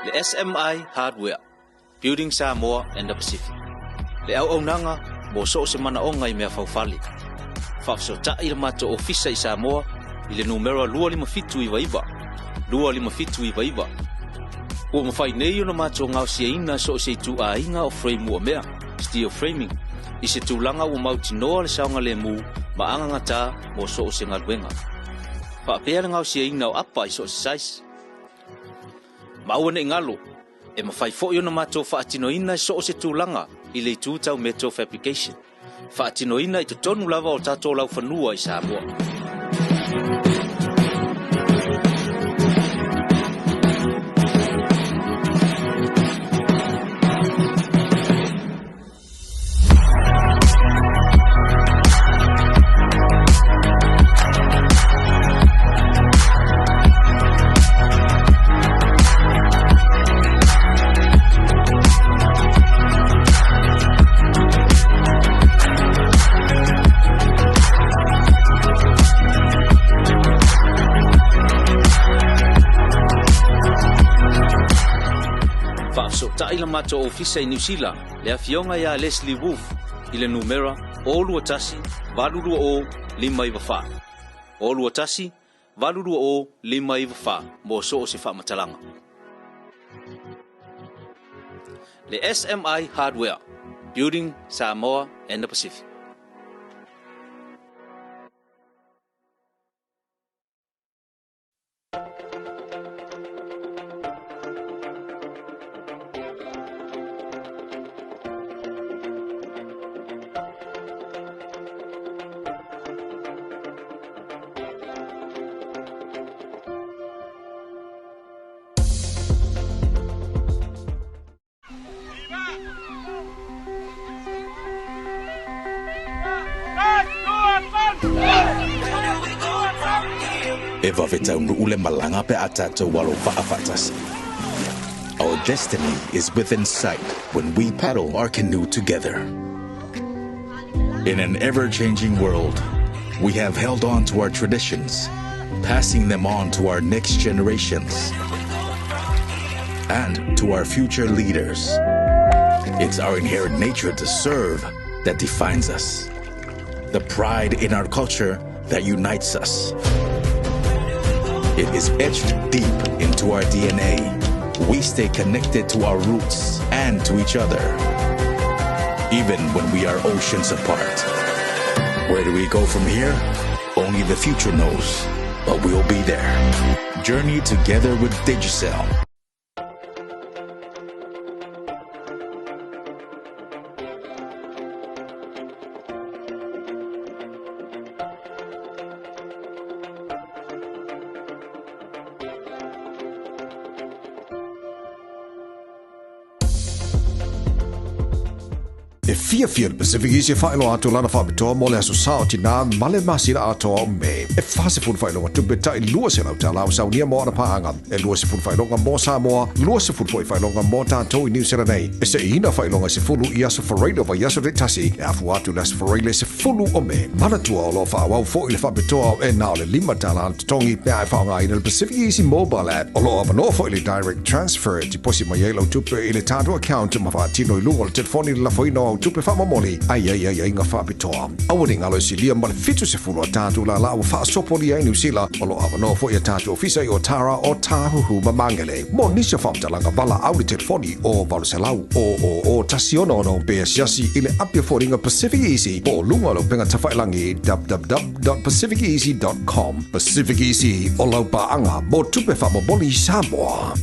Le SMI Hardware, Building Samoa and the Pacific. Le auaunaga mo so o se manaoga i mea faufale. Faafesootai i le matou ofisa i Samoa i le numera 25799, 25799. Ua mafai nei ona matou gaosiaina so o se ituaiga o frame uamea, steel framing, i se tulaga ua mautinoa le saogalemu ma agagatā mo so o se galuega. Faapea le gaosiaina o apa i so o se size. Ma aua ne i galo, e mafai foi ona matou faatinoina i so o se tulaga i le itu tau metal fabrication, faatinoina i totonu lava o tatou laufanua i Samoa. Faafesootai le matou ofisa i Niu Sila le afioga ia Leslie Wolfe i le numera 021 820 594. 021 820 594 mo so o se faamatalaga. Le SMI Hardware, Building Samoa and the Pacific. E vave taunuu le malaga pe a tatou alo vaa faatasi. Our destiny is within sight when we paddle our canoe together. In an ever-changing world, we have held on to our traditions, passing them on to our next generations and to our future leaders. It's our inherent nature to serve that defines us, the pride in our culture that unites us. It is etched deep into our DNA. We stay connected to our roots and to each other, even when we are oceans apart. Where do we go from here? Only the future knows, but we'll be there. Journey together with Digicel. E fiafia le Pacific Easy e faailoa atu lana faapitoa mo le aso Sa o Tinā ma le masina atoa o Me. E 40 faailoga tupe tai 200 tala o saunia mo ana paaga. E 20 faailoga mo Samoa, 20 foi faailoga mo tatou i Niu Sila nei. E seiina faailoga e 10 i aso Faraile o vaiaso taitasi, e afua atu i le aso Faraile 10 o Me. Manatua o lo o faaauau foi le faapitoa e na o le 5 tala le totogi pe a e faaaogaina le Pacific Easy Mobile App. O lo o avanoa foi le Direct Transfer e tiposi mai ai lau tupe i le tatou account ma faatino i luga o le telefoni le lafoina o au tupe faamomoli ai ai aiaiga faapitoa. Aua ne i galo e silia ma le 70 a tatou lālā ua faasopolia ai Niu Sila. O lo o avanoa foi a tatou ofisa i Otara, Otāhuhu ma Māngere. Mo nisi o faamatalaga valaau i le telefoni o 800 000 166 pe asiasi i le api o foliga Pacific Easy po o luga o le upega tafailagi www.pacificeasy.com. Pacific Easy, o lau paaga mo tupe faamomoli i Samoa.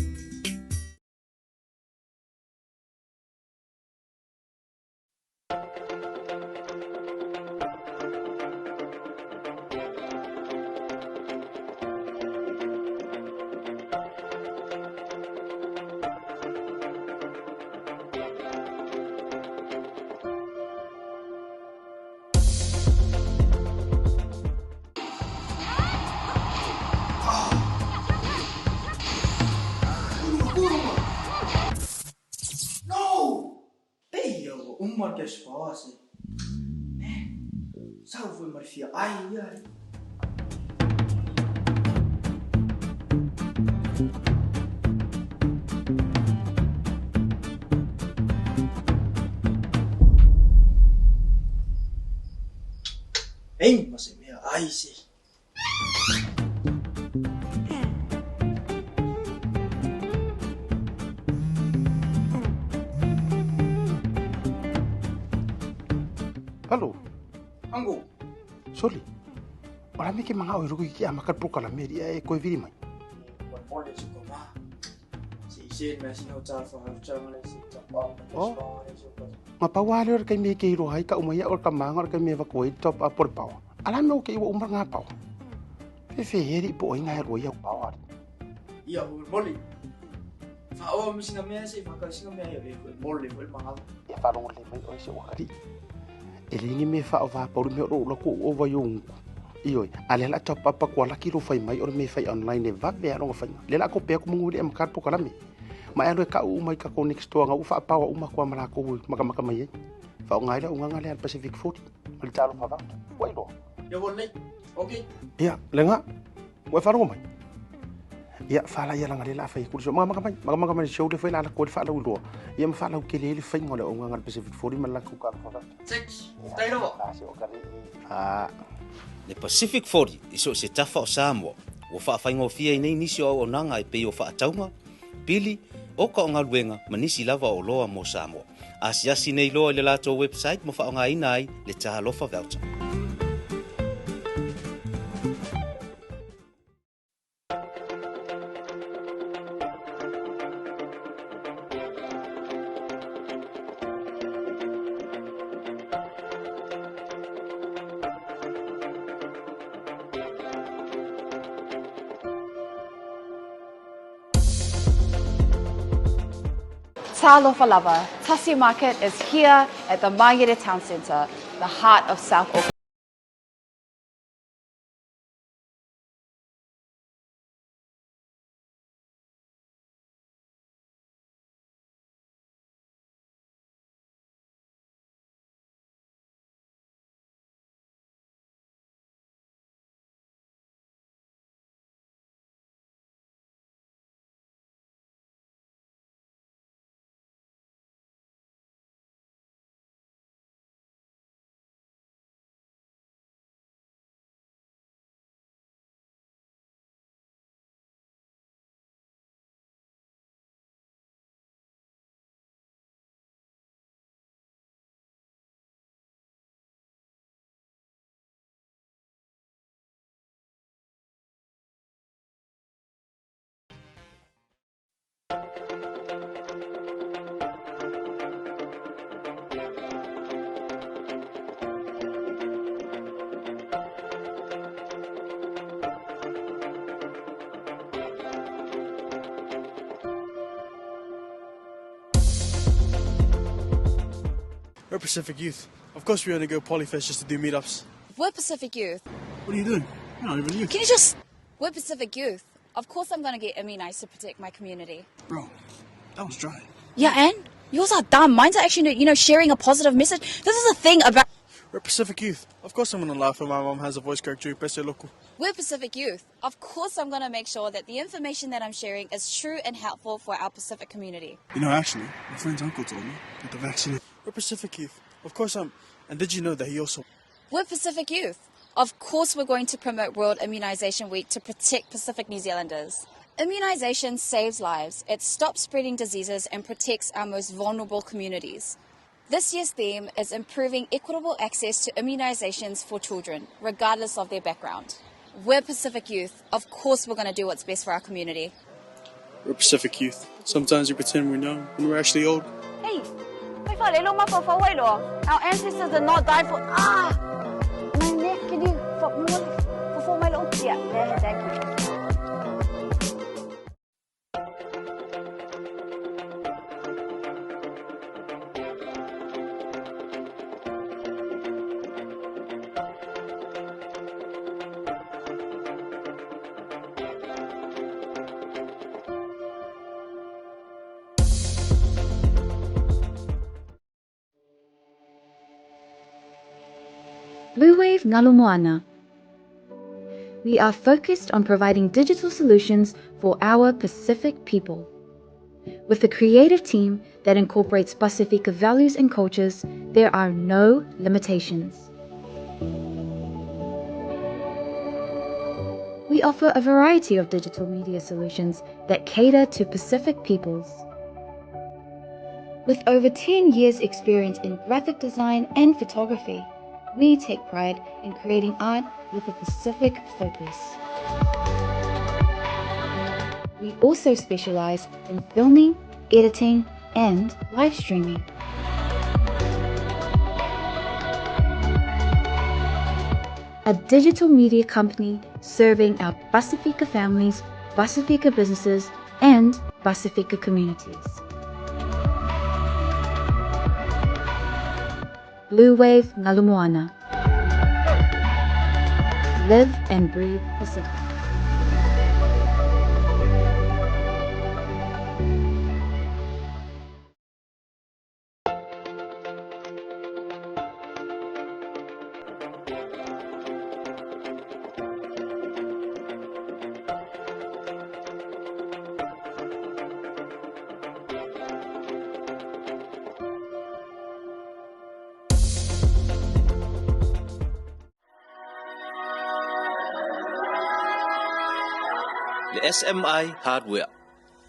Pei ua uma le cash power se. Sau foi ma le fia ai ai. Ei ma se mea ai se. Hello. Ango. Soli. Ola me ke manga o ruku ki ama ka poka la meri e koe viri mai. Ma pawa le ka me ke iro hai ka uma ia o ka manga ka me va koe top up por pawa. Ala no ke iwa umar ngā pawa. Fe fe heri po inga he roi au pawa. Ia o moli. Fa o mi singa mea se fa ka singa mea ia e moli mo manga. Ia fa rongo le mai o se o kari. E le ni me fa o va pauri me o la ko o va yo Ioi, a le la top up ko la ki ro fai mai o me fai online e va ve rongo fai. Le la ko pe ko mungu le am ka po kala me. Ma e ka u mai ka ko next door nga u fa pawa uma ko mala ko maka maka mai. Fa o ngai la unga le Pacific 40. Ma le talo fa va. Wai lo. Ia wo le. Okay. Ia, le nga. Wa fa rongo mai. Ia fa la ia la ngale la fai ku so maka maka mai. Maka maka mai show le fai la ko fa la u lo. Ia ma fa la u ke le fai ngola unga ngal Pacific 40 ma la ku ka fa va. Six. Tai lo. La se o ka le. Ah. Le Pacific 40 i so se tafa o Samoa. Ua whaafaingofia i nei nisi o au onanga e pei o whaataunga, pili, o ka o ngaluenga ma nisi lava o loa mo Samoa. Asiasi nei loa i le latou website mo whaongaina ai le Talofa Voucher. Talofa lava, Tasi Market is here at the Mangere Town Centre, the heart of South Auckland. We're Pacific Youth. Of course we only go Polyfest just to do meetups. We're Pacific Youth. What are you doing? You're not even youth. Can you just... We're Pacific Youth. Of course I'm going to get immunized to protect my community. Bro, that was dry. Yeah, and? Yours are dumb. Mine's are actually, you know, sharing a positive message. This is the thing about... We're Pacific Youth. Of course I'm going to laugh when my mom has a voice crack during Pese Loco. We're Pacific Youth. Of course I'm going to make sure that the information that I'm sharing is true and helpful for our Pacific community. You know, actually, my friend's uncle told me that the vaccine... We're Pacific Youth. Of course I'm... And did you know that he also... We're Pacific Youth. Of course we're going to promote World Immunisation Week to protect Pacific New Zealanders. Immunisation saves lives. It stops spreading diseases and protects our most vulnerable communities. This year's theme is improving equitable access to immunisations for children, regardless of their background. We're Pacific Youth. Of course we're going to do what's best for our community. We're Pacific Youth. Sometimes we pretend we're young when we're actually old. Hey! Our ancestors did not die for... Ah! My neck, can you... Before my little... Yeah, there, thank you. Bluewave Ngalu Moana. We are focused on providing digital solutions for our Pacific people. With a creative team that incorporates Pacific values and cultures, there are no limitations. We offer a variety of digital media solutions that cater to Pacific peoples. With over 10 years' experience in graphic design and photography, we take pride in creating art with a Pacific focus. We also specialize in filming, editing, and live streaming. A digital media company serving our Pasifika families, Pasifika businesses, and Pasifika communities. Blue Wave Ngalu Moana. Live and breathe Pacific. Le SMI Hardware,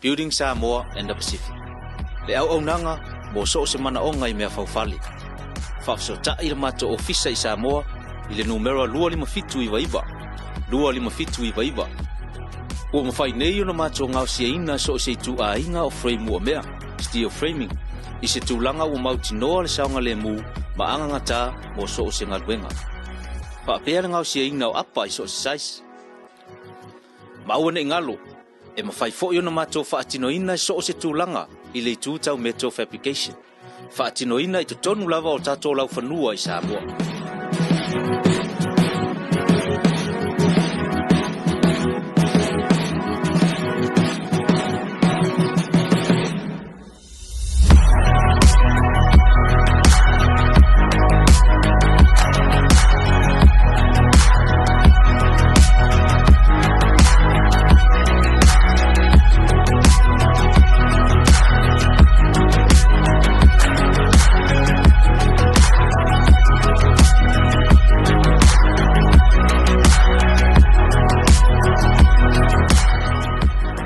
Building Samoa and the Pacific. Le auaunaga mo so o se manaoga i mea faufale. Faafesootai le matou ofisa i Samoa i le numera 2579 2579. Ua mafai nei ona matou gaosiaina so o se ituaiga o frame uamea, steel framing, i se tulaga ua mautinoa le saogalemu ma agagatā mo so o se galuega. Faapea le gaosiaina o apa i so o se size. Ma aua ne i galo, e mafai foi ona matou faatinoina i so o se tulaga i le itu tau metal fabrication, faatinoina i totonu lava o tatou laufanua i Samoa.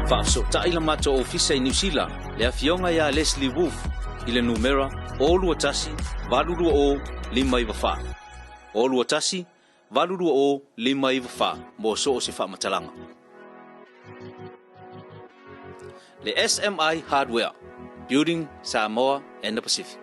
Faafesootai le matou ofisa i Niu Sila, le afioga ia Leslie Wolfe i le numera 021 820 594. 021 820 594 mo so o se faamatalaga. Le SMI Hardware, Building Samoa and the Pacific.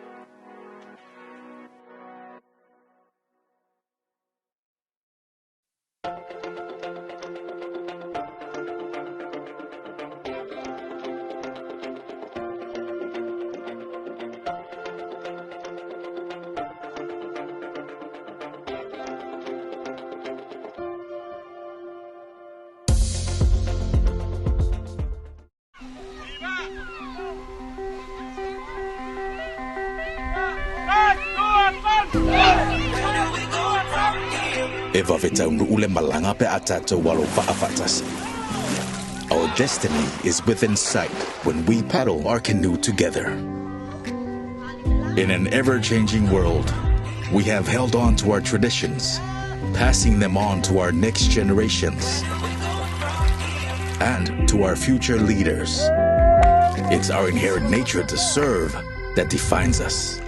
E vave taunuu le malaga pe a tatou alo vaa faatasi. Our destiny is within sight when we paddle our canoe together. In an ever-changing world, we have held on to our traditions, passing them on to our next generations and to our future leaders. It's our inherent nature to serve that defines us,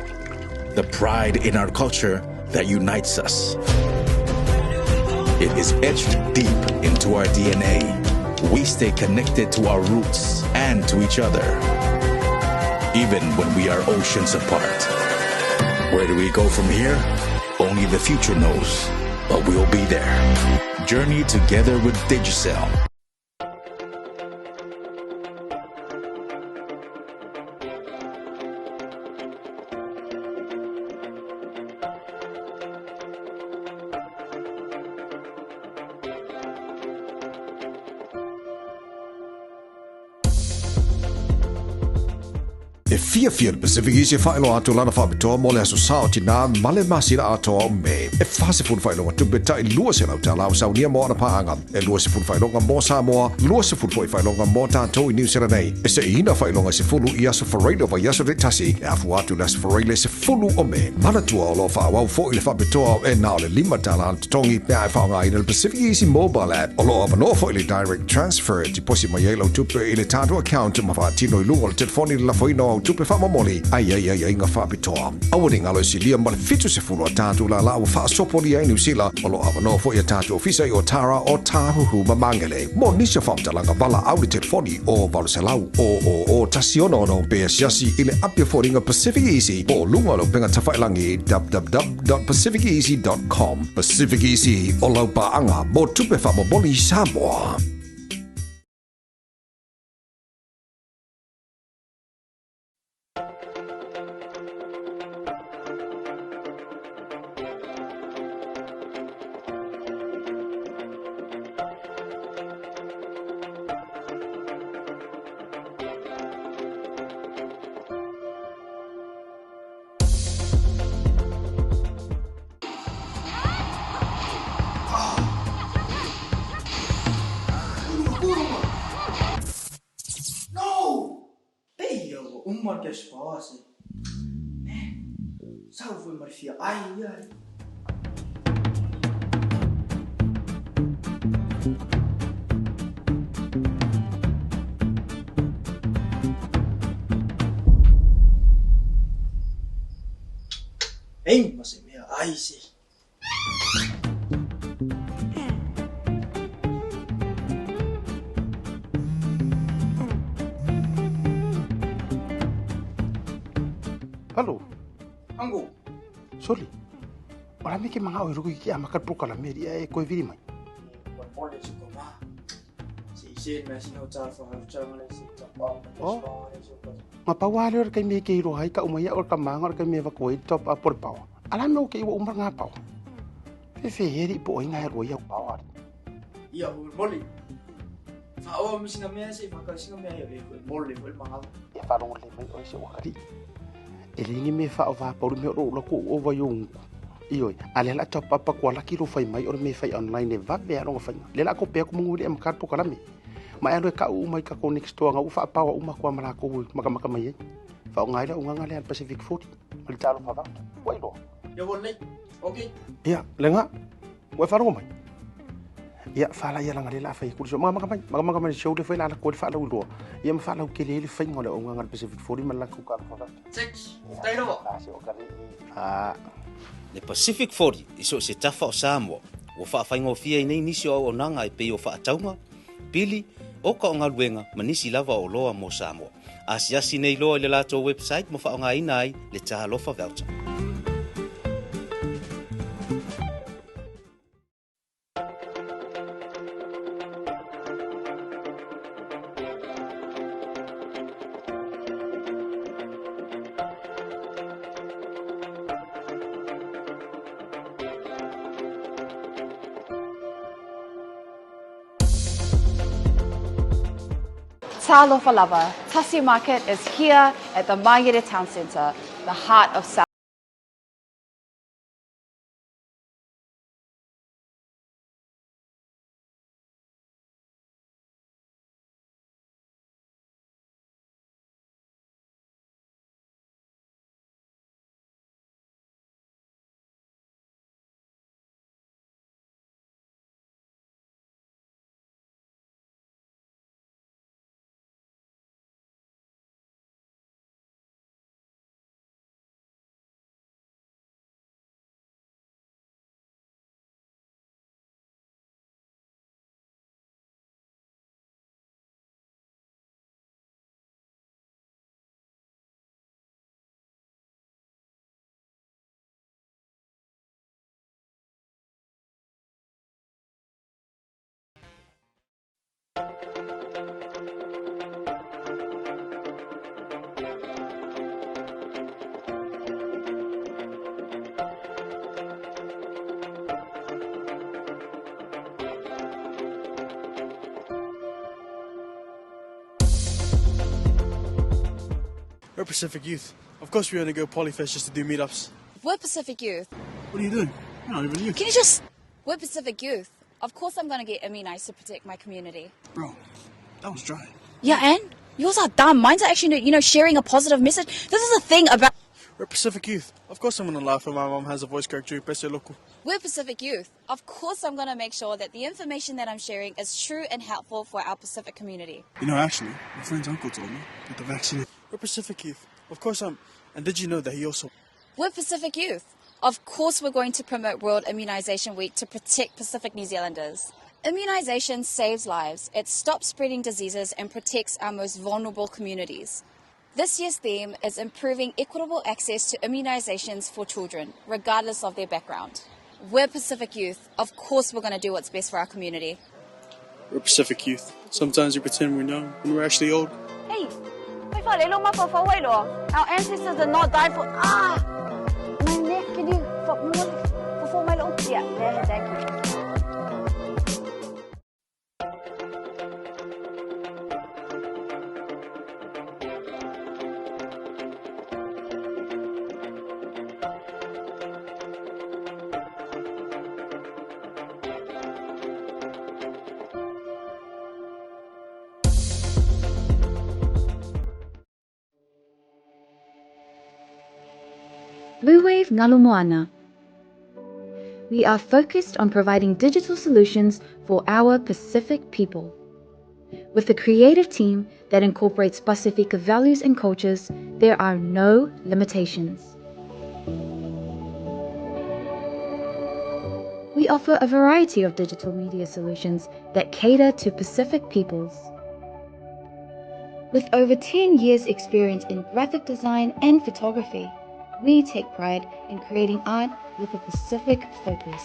the pride in our culture that unites us. It is etched deep into our DNA. We stay connected to our roots and to each other, even when we are oceans apart. Where do we go from here? Only the future knows, but we'll be there. Journey together with Digicel. E E fiafia le Pacific Easy e faailoa atu lana faapitoa mo le Aso Sa o Tinā ma le masina atoa o Me. E 40 faailoga tupe tai $200 ua saunia mo ana paaga. E 20 faailoga mo Samoa, 20 foi faailoga mo tatou i Niu Sila nei. E seiina faailoga e 10 i aso Faraile o vaiaso taitasi e afua atu i le aso Faraile 10 o Me. Manatua o lo o faaauau foi le faapitoa e na o le $5 le totogi pe a e faaaogaina le Pacific Easy Mobile App. O lo o avanoa foi le Direct Transfer e tiposi mai ai lau tupe i le tatou account ma faatino i luga o le telefoni le lafoina o au tupe faamomoli a i ai aiaiga faapitoa. Aua ne i galo e silia ma le 70 a tatou lālā ua faasopolia ai Niu Sila. O lo o avanoa foi a tatou ofisa i Otara, Otāhuhu ma Māngere. Mo nisi o faamatalaga valaau i le telefoni o 800 000 166 pe asiasi i le api o foliga Pacific Easy po o luga o le upega tafailagi www.pacificeasy.com. Pacific Easy, o lau paaga mo tupe faamomoli i Samoa. No! Pei ia ua uma le cash power se. Eh, sau foi ma le fia ai ia. Ei, ma se mea ai se. Hello. Ango. Soli. O la me ke manga o ruku ki ama ka poka la meri e koe viri mai. Ma pawa le ora kai me ke iro hai ka uma ia ora ka manga ora kai me va koe top up por pawa. Ala me o ke iwa umar ngā pawa. Fe fe heri po inga he roi au pawa. Ia o moli. Fa o mi singa mea se fa ka singa mea ia e moli foi manga. E wharongo le mai o se wakari. E le ni me wha o wha pauru me ro la ko o vai ungu. Ioi, a le la top up ko la ki ro fai mai o me fai online e va ve rongo fai. Le la ko pe ko mungu le am kar po kalame. Ma e ka u mai ka ko next door nga u fa pawa u ma ko mala ko maka maka mai. Fa o ngai la u nga le Pacific 40. Ma le talo fa va. Wai lo. Ia wo nei. Okay. Ia, le nga. Wa fa rongo mai. Ia fa la ia la ngale la fai ku so maka maka mai maka maka mai show le fai la ko le fa la u lo. Ia ma fa la u ke le le fai ngola o nga Pacific 40 ma la ku ka fa. Six. Tai lo. La se o ka le. Ah. Le Pacific 40 i so se tafa o Samoa. Ua faafaigofie ai nei nisi o auaunaga e pei o faatauga, pili, oka o galuega ma nisi lava o oloa mo Samoa. Asiasi nei loa i le latou website ma faaaogaina ai le Talofa Voucher. Talofa lava, Tasi Market is here at the Māngere Town Centre, the heart of South We're Pacific Youth. Of course we only go Polyfest just to do meetups. We're Pacific Youth. What are you doing? You're not even youth. Can you just. We're Pacific Youth. Of course I'm gonna get immunized to protect my community. Bro, that was dry. Yeah, and? Yours are dumb. Mine's are actually, you know, sharing a positive message. This is the thing about. We're Pacific Youth. Of course I'm gonna laugh when my mom has a voice crack during Pese Loco. We're Pacific Youth. Of course I'm gonna make sure that the information that I'm sharing is true and helpful for our Pacific community. You know, actually, my friend's uncle told me that the vaccine. We're Pacific Youth. Of course I'm. And did you know that he also. We're Pacific Youth. Of course, we're going to promote World Immunisation Week to protect Pacific New Zealanders. Immunisation saves lives, it stops spreading diseases, and protects our most vulnerable communities. This year's theme is improving equitable access to immunisations for children, regardless of their background. We're Pacific Youth. Of course, we're going to do what's best for our community. We're Pacific Youth. Sometimes we pretend we're young when we're actually old. Hey, our ancestors did not die for. Ah! My neck, can you. For my little. Yeah, there, thank you. Bluewave Ngalu Moana. We are focused on providing digital solutions for our Pacific people. With a creative team that incorporates Pasifika values and cultures, there are no limitations. We offer a variety of digital media solutions that cater to Pacific peoples. With over 10 years' experience in graphic design and photography, we take pride in creating art with a Pacific focus.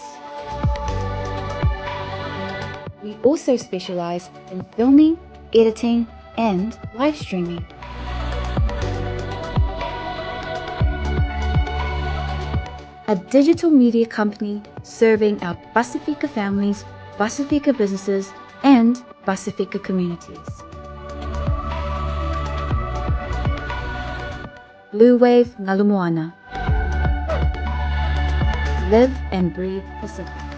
We also specialize in filming, editing, and live streaming. A digital media company serving our Pasifika families, Pasifika businesses, and Pasifika communities. Bluewave Ngalu Moana. Live and breathe Pacific.